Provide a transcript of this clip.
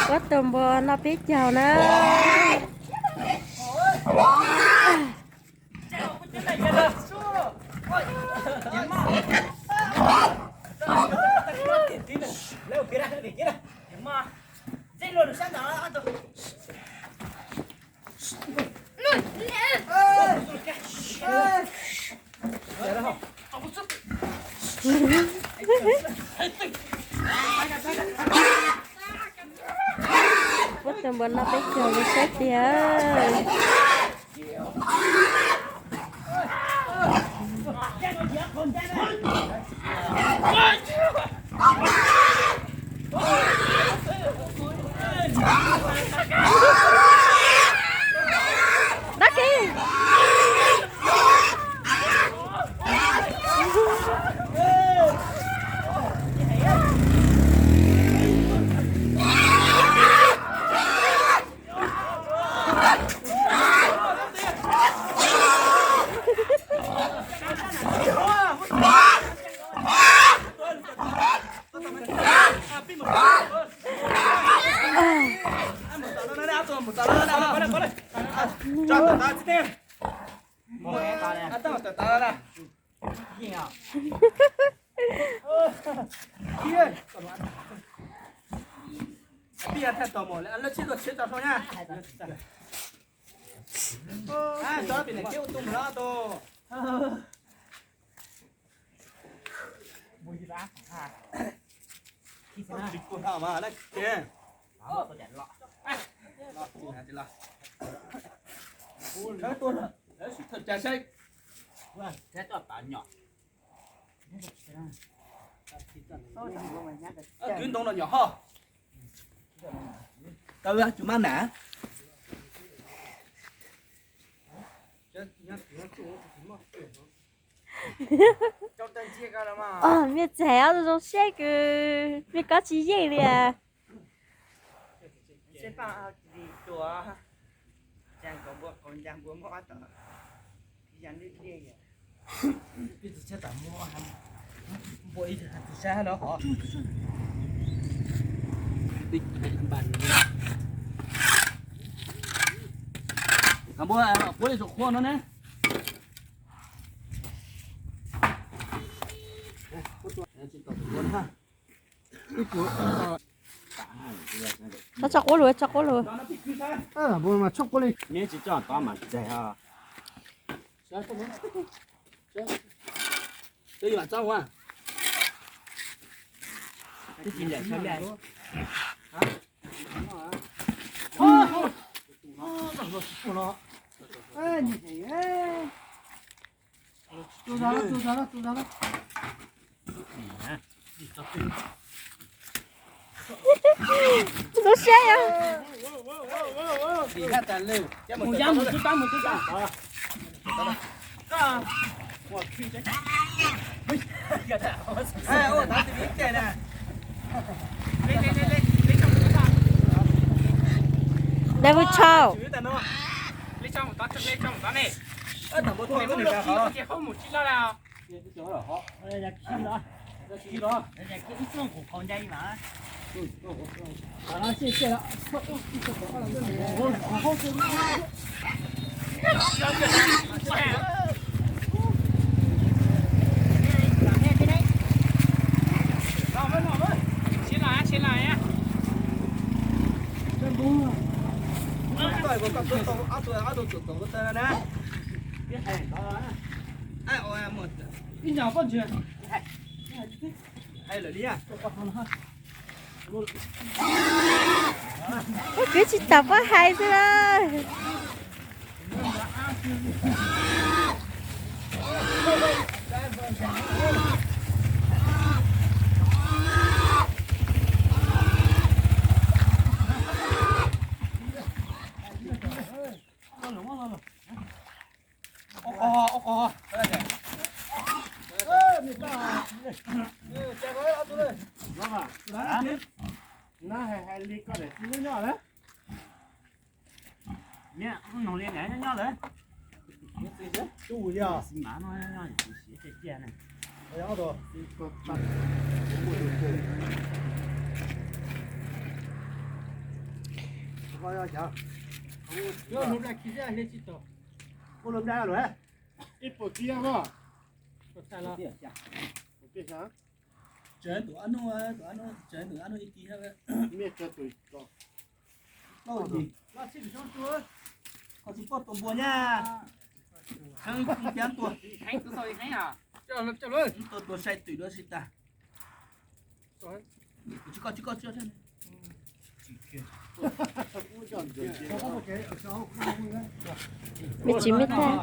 Puab tus npua noj peb caug na. Puab tus npua noj peb caug li saib tiag. Dab tsi? Kwv ntoo no nyom ho. Tau tsum maj nam. Mej txhais ob tug zoo siab kws mej kov tsis yeej li as. Npua puab li saum qhua no ne. Tso quav lug, tso quav lug. Neb tsis tso tov mas txeg os. Zoo siab yog. Level tshau. Ib nyuag poj ntsuag. Hais lawm li. Ub, kwv tsis tau pab hais xwb na. Ib puas kis os? Tsev tus ab nub, tus ab nub, tsev tus ab nub ib kis. Koj tsis poj tus npua nyab. Kheev ib kis tua. Tua tua sai twm dua si tas. Tsis koj, tsis koj, tsis koj. Me tsis me tag.